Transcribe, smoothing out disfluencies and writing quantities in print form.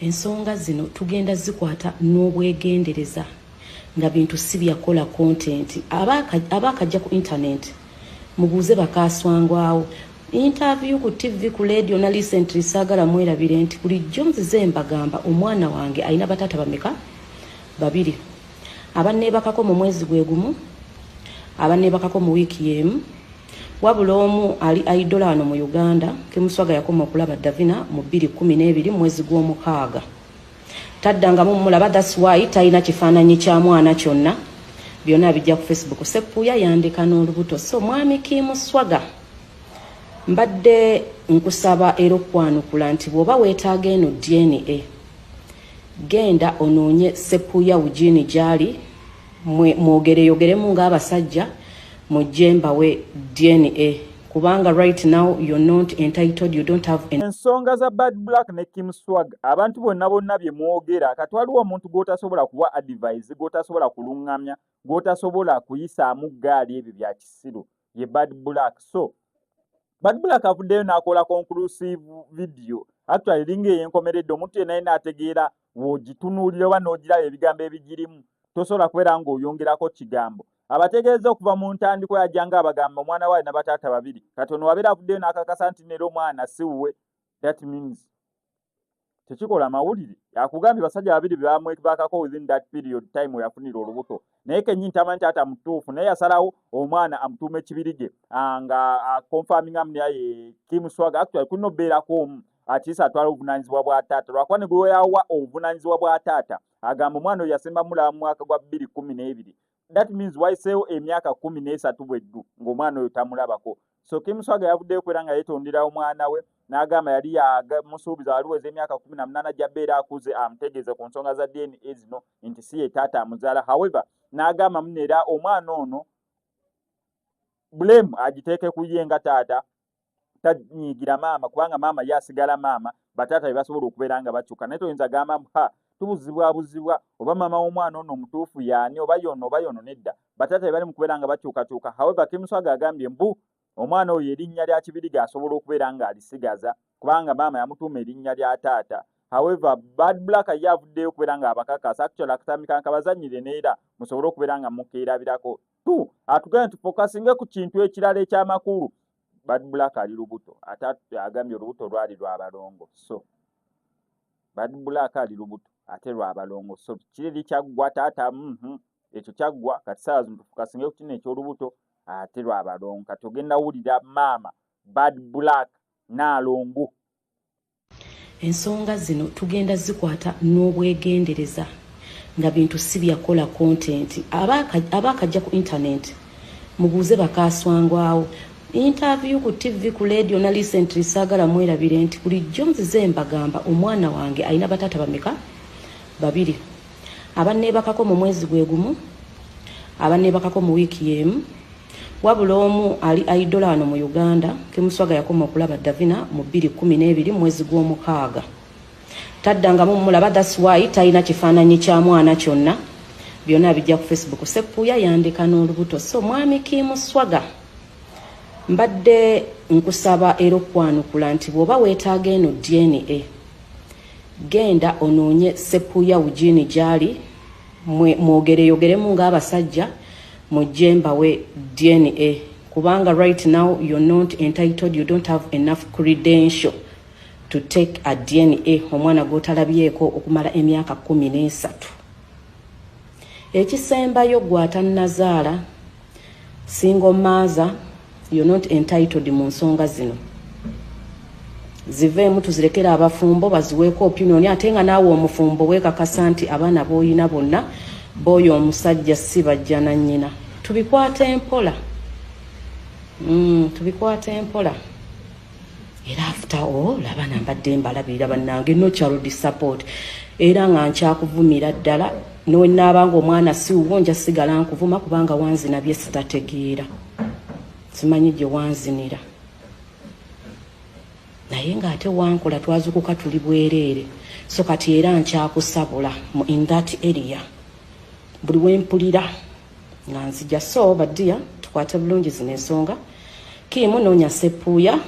Ensonga zino tugenda zikwata n'obwegendereza nga bintu si byakola content. Abaakajja ku internet mubuuze bakaaswangwawo interview ku TV, ku radio na recently. Saagala mwerabire nti bulijjo nzize mbagamba omwana wange alina bataata bameka? Babiri, abanneebakako mu mwezi gwe gumu, abanneebakako mu wiiki y'emu, wabula omu ali idola wano mu Uganda. Kim Swaga yakoma okulaba Davina mu 212 mwezi gw'omukaaga, taddangamu mulaba. That's why talina kifaananyi kya mwana kyonna, byonna bijja ku Facebook. Seppuya yandeka n'olubuto. So mwami Kim Swaga, mbadde nkusaba era okwanukula nti bw'oba weetaaga eno DNA, genda onoonye Seppuya Eugene gy'ali, mwogereyogeremu ng'abasajja, mujje mbawe DNA, kubanga right now you're not entitled, you don't have. Ensonga za Bad Black ne Kim Swag, abantu bonna bonna bye mwogera, kati waliwo omuntu gw'otasobola kuwa advice, gw'otasobola kuluŋŋamya, gw'otasobola kuyisaamu ggaali. Ebyo bya kisiru ye Bad Black. So Bad Black avuddeyo n'akola conclusive video, actually eringa ey'enkomeredde. Omuntu yenna yenna ategeera, w'ogitunuulira oba n'ogiraba, ebigambo ebigirimu tosobola kubeera ng'oyongerako kigambo. Abategeeza okuva mu ntandikwa yajjanga abagamba omwana we alina bataata babiri. Kati ono wabeera avuddeyo n'akakasa nti neera omwana si wuwe, that means tekikola mawulire. Akugambye basajja babiri bebamwebakako within that period time weyafunira olubuto, naye kenyini tamanyi taata mutuufu, naye yasalawo omwana amutuuma ekibirige nga aconfirminga naye Kim Swaga. Actually kulina obeerako omu atiisa atwala obuvunanyizibwa bwa taata, lwakuba ne gwe yawa obuvunanyizibwa bwa taata agamba omwana oyo yasemba mulaba mu mwaka gwa 2012. That means wayiseewo emyaka 13 bweddu ng'omwana oyo tamulabako. So Kim Swaga yavuddeyo okubeera nga yeetondera omwana we, n'agamba yali yamusuubiza waliweza emyaka 18 gy'abbeera akuze amutegeeze ku nsonga za DNA zino nti si ye taata amuzaala. However, n'agamba muno era omwana ono blame agiteeke ku ye nga taata, tanyiigira maama, kubanga maama ye asigala maama. Bataata be basobola okubeera nga bakyuka, naye toyinza gamba ha tubuzibwabuzibwa oba maama w'omwana ono omutuufu yaani, oba yono oba yono. Nedda, bataata be bali mu kubeera nga bakyukakyuka. However, Kim Swaga agambye mbu omwana oyo erinnya lya Kibirige asobola okubeera ng'alisigaza kubanga maama yamutuuma erinnya lya taata. However, Bad Black ye avuddeyo okubeera nga abakakasa, actually akatambika nkabazannyire neera musobole okubeera nga mukeerabirako tu atugambye tufocusinge ku kintu ekirala ekyamakulu. Bad Black ali lubuto, ate agambye olubuto lwali lwa balongo. So Bad Black ali lubuto ate lwa balongo, so kireri kyaggwa taata, ekyo kyaggwa. Kati saawa zino tufocusinge ku kino eky'olubuto ate lwa balongo. Kati ogenda wulira maama Bad Black naalongo. Ensonga zino tugenda zikwata n'obwegendereza nga bintu si byakola content. Abaakajja ku internet mubuuze bakaaswangwawo interview ku TV, ku radio na recently. Saagala mwerabire nti bulijjo nzize mbagamba omwana wange alina bataata bameka? Babiri, abanneebakako mu mwezi gwe gumu, abanneebakako mu wiiki y'emu, wabula omu ali idola wano mu Uganda. Kim Swaga yakoma okulaba Davina mu 212 mwezi gw'omukaaga, taddangamu mulaba. That's why talina kifaananyi kya mwana kyonna, byonna bijja ku Facebook. Seppuya yandeka n'olubuto. So mwami Kim Swaga, mbadde nkusaba era okwanukula nti bw'oba weetaaga eno DNA, genda onoonye Seppuya Eugene gy'ali, mwogereyogeremu ng'abasajja, mujje mbawe DNA, kubanga right now you're not entitled, you don't have enough credential to take a DNA omwana gw'otalabyeko okumala emyaka 13. Ekisembayo, gwatannazaala, single mother, you're not entitled mu nsonga zino. Ziveemu, tuzirekere abafumbo baziweeko opinion. Ate nga naawe omufumbo weekakasa nti abaana b'oyina bonna b'oyo omusajja si bajja na nnyina. Tubikwate mpola, tubikwate mpola. Era after all, abaana mbadde mbalabirira bannange, no child support. Era nga nkyakuvumira ddala, newenaabanga omwana siwuwo, nja sigala nkuvuma kubanga wanzina bye sitategeera, simanyi gye wanzinira, naye ng'ate wankola twazukuka tuli bwereere. So kati era nkyakusabula mu in that area buli wempulira nga nzija. So ba dear, tukwate bulungi zino ensonga. Kiimu noonya Seppuuya.